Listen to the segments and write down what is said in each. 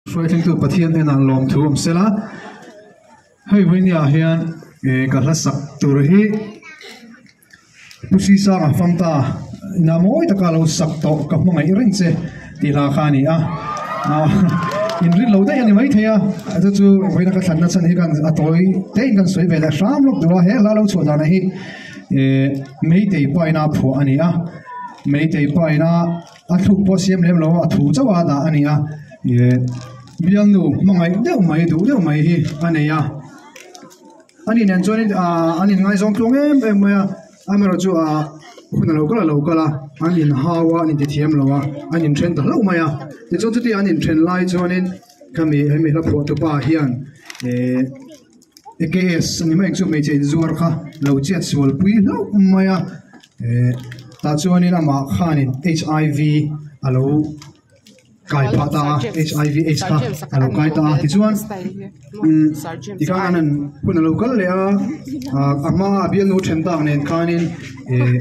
Hruaithlengtu Pathian hnenah lawmthu awm sela, hei vawinia hian ka hla sak tur hi Pu Sisanga Famta ina mawi taka lo sak tawh ka hmangaih reng che tih hla kha a ni a, inrin lo daih a ni maithei a, chu chu vawiina ka thlanna chhan hi kan a tawi te in kan sawi ve leh hram lawk duh a, he hla lo chhuah danah hi Meitei paina phuah a ni a, Meitei paina. A thluk pawh siam lem lo a, a thu chauh a dah a ni a, ih bialnu hmangaih deuh mai duh deuh mai hi a nei a, ani nen chuanin ahh an inngaizawng tluang em em mai a, amaherawh chu ahh hun a lo kal a lo kal a, an inhau a an intithiam lo a, an inthen ta hlauh mai a, tichuan chutia an inthen lai chuanin khami hemi hla phuah tupa hian ihh AKS ani mai ang chu hmeichhe inzuar kha lo chiat sual pui hlauh mai a. Eh tah chuanin amah khanin HIV a lo kai phah ta a HIV AIDS kha a lo kai ta a tichuan umm tikhan an han hun a lo kal leh a ah a hma a bialnu then tak nen khanin eh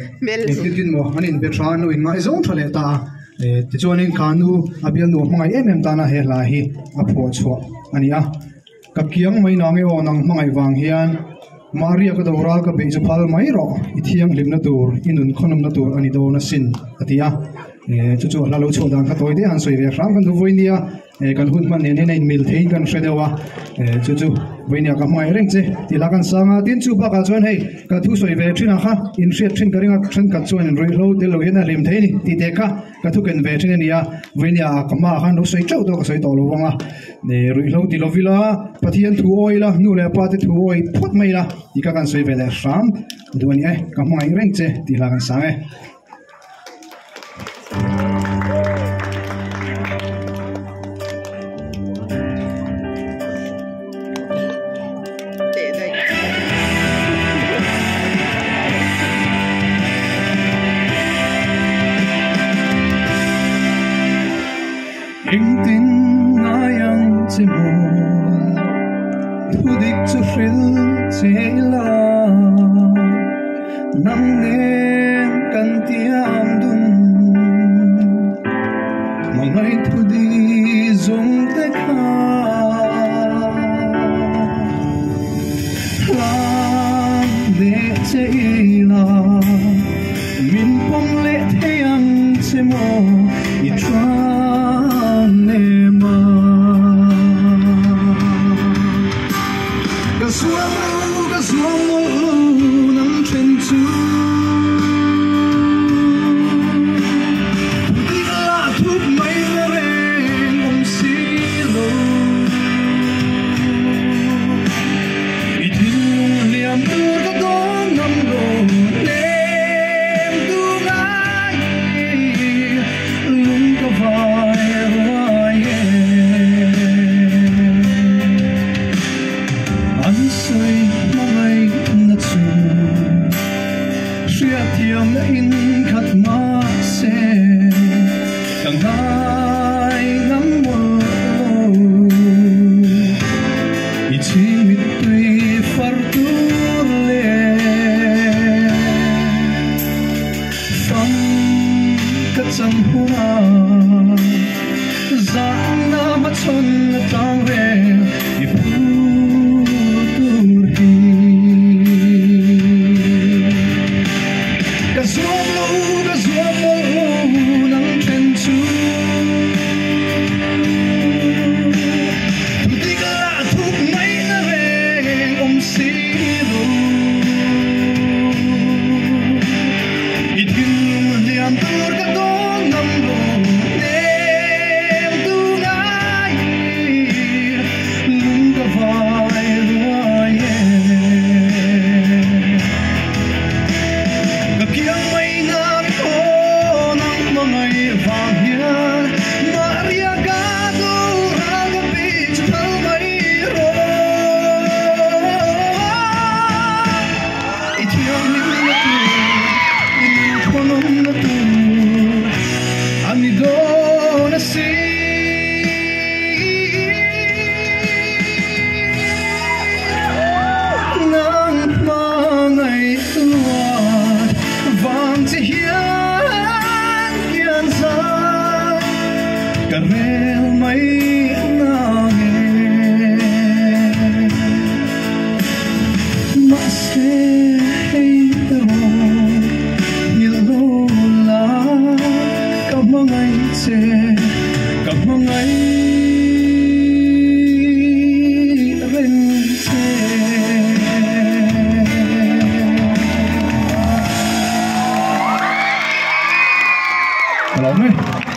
engtin tin maw an inbe tha an lo inngaihzawng tha leh ta a eh tichuanin kha nu a bialnu a hmangaih em em tana he hla hi a phuah chhuah a ni a. Ka kiang mai nang e aw nang hmangaih vang hian Maria ka doral ka beih chu phal mai rawh i thianghlimna tur i nun khawnawmna tur a ni dawn asin a ti a eh chu chu a hla lo chhuah dan kha tawi deuh han sawi ve hram kan duh vawi nia eh kan hun hman nen hian a inmil theiin kan hre deuh a eh chu chu vawi nia ka hmangaih reng che tih lah kan sang a tin chu bakah chuan hei ka thu sawi ve thin ah kha inhriat thin ka ring a thenkhat chuan inruihhlo tel lo hian a hlim thei a ni tih te kha. Ka thu ken ve thin a ni a, Vainia ka hmaah khan lo sawi teuh tawh ka sawi tawh lo vang a, ruihhlo ti lo ila, Pathian thu awi ila, nu leh pa te thu awi phawt mai ila tih kha kan sawi ve leh hram duh a ni e, ka hmangaih reng che tih hla kan sang e. Engtin ngai ang che maw thu dik chu hrilh che ila nang nen kan tiam dun hmangaih thu di zawng te kha. Hlan leh che ila min pawm leh thei ang che maw i than em a. Ka zuam lo, ka zuam mawlh lo nang then chu. Thudik lah thup mai la reng awm si lo. I thinlung hliam tur ka dawn ngam lo hnem tu ngai lung ka vai ruai e. An sawi hmangaihna chu hriatthiamna in khat mahse ka ngai ngam mawlh lo. I chhing mittui far tur leh fam ka chan hunah zahna hmachhawn a tlang reng i phu tur hi. Ka zuam lo, ka zuam mawlh lo nang then chu. Thudik lah thup mai na reng awm si lo. I thinlung hliam tur ka dawn ngam lo nem tu ngai. Ka hmangaih.